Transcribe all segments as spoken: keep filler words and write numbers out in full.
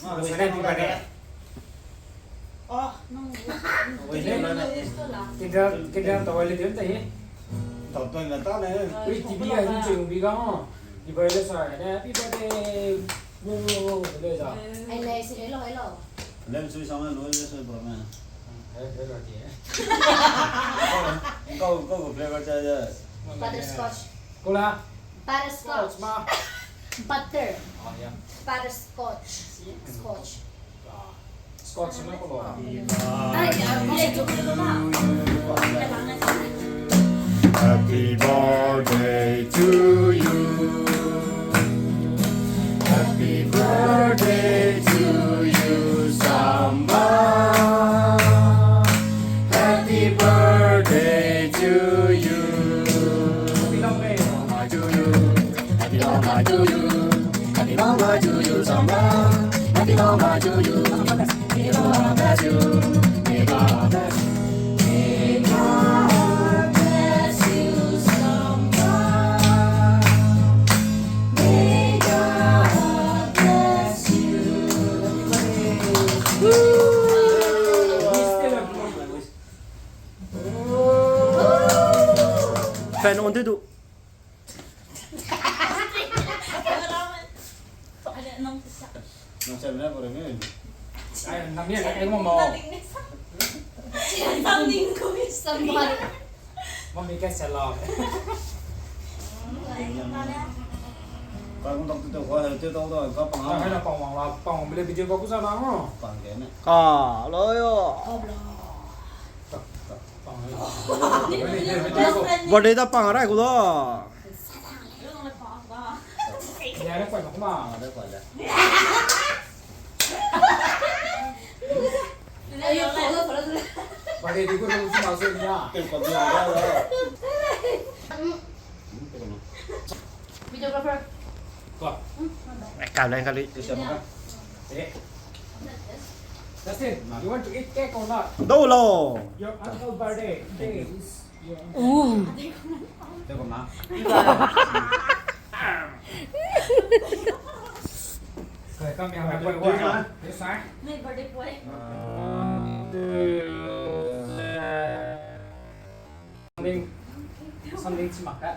Happy birthday. Kinder, kinder tau le diam tai. Tau toi na ta le. Ui, T V a hin cheu bi ga mo. Di bai le sa ne, happy birthday. Wo, wo, wo, le sa. Ai le, si le lo, lo. Lem sui sang lo, le sui bro me. He, he, lo di. Kau, kau, kau flavor cha ya. Butterscotch. Cola. Butterscotch. Scotch ma. Butter. Oh, yeah. Butterscotch. Scotch. Ah. Scotch ma ko lo. Ai, ya, ya, ya. Happy birthday to you. Happy birthday to you, Samba. Happy birthday to you. Happy long life to you. Happy long life to you. Happy long life to you, Samba. Happy long life to you. May God bless you. May God bless you. May God bless you, Samba. May God bless you. Fan on te du. Ai, nang ye, ai, mo, mo. Somebody. Mami ka salam. Ka kung tak tu te, ka he te tau da, ka pang. Ka he na pang wang la, pang wang bile video ka ku sa na mo. Pang ge ne. Ka, lo yo. Birthday da pang rai ku da. Videographer. Ka leng ka li. Justin, you want to eat cake or not? Do lo. Your uncle birthday. Thank you. Ooh. Something, something chimak ka.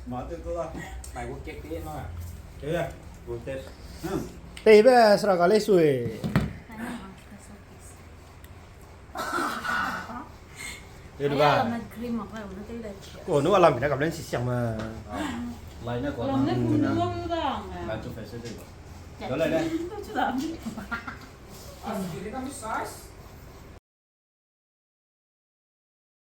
Ma te to da. Mai wo cake te ma. Ke ya, wo te. Hmm. Tei be sera ka le sui. Te du ba. Ko nu alam mina ka len si siang ma. Lai na ko. Alam ne ku nu da. Lai chu face te. Yo lai le. Chu da.